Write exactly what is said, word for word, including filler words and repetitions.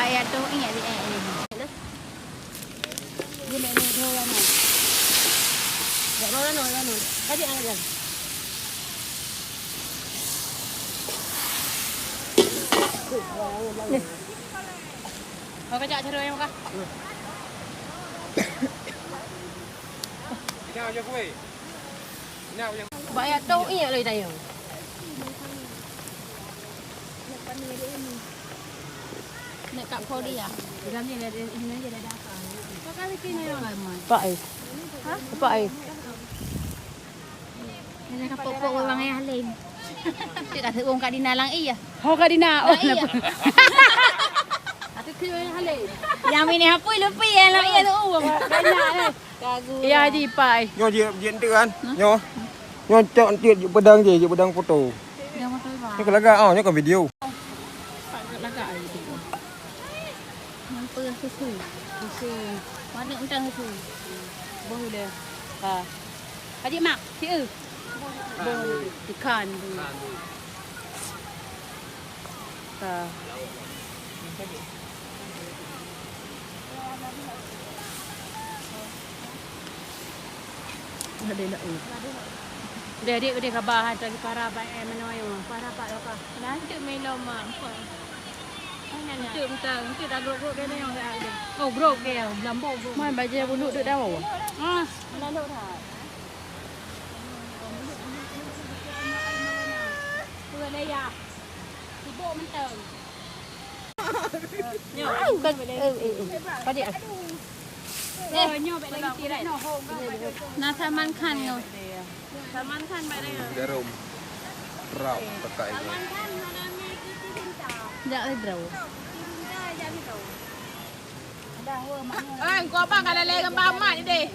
Ayah tu ingat di eh. Dia main ni dua orang. Tak mau lawan, lawan. Tadi ada. Kau kejap cara yang makan. Bak jak toh ingat lagi tayang. Nak kat Korea. Pak eh. Pak eh. Ada kapok-pok orang yang lain. Cik kata orang Kak Dina lang iya. Ho Kak Dina. Oh, iya. Yang ini apa lupa ya lang iya tu. Banyak eh. Iya Haji Pai. Nyoe jeuet, jeuet enteuk kan? Nyoe. Nyoe cok enteuk jeuet peudang jih, jeuet peudang foto. Nyoe kelagak ah, nyoe kan video. Kelagak ai video. Nyan peue susu. Susu. Manok entang susu. Boh dia. Ha. Haji mak, si eu. Boh ikan. Ha. Ada nak ni. Dek, dek, dek kaba hai lagi para ba eh manoe. Para pak lokah. Nanti melom mak. Nanti entah, nanti dah grup-grup dia ni yang ada. Oh, grup dia, belambong grup. Mai baju bulu duduk dah. Ah, mana duduk dah? Pula ya. Sibuk mentang. Bukan, eh, eh, eh. Padik ah. Eh, nyoe bak lagi tirai. Na Salman Khan nyoe. Salman Khan bak lagi. Jarum. Rap, pekai. Jak lagi bro. Eh, kau abang kalau lagi gambar amat ni deh.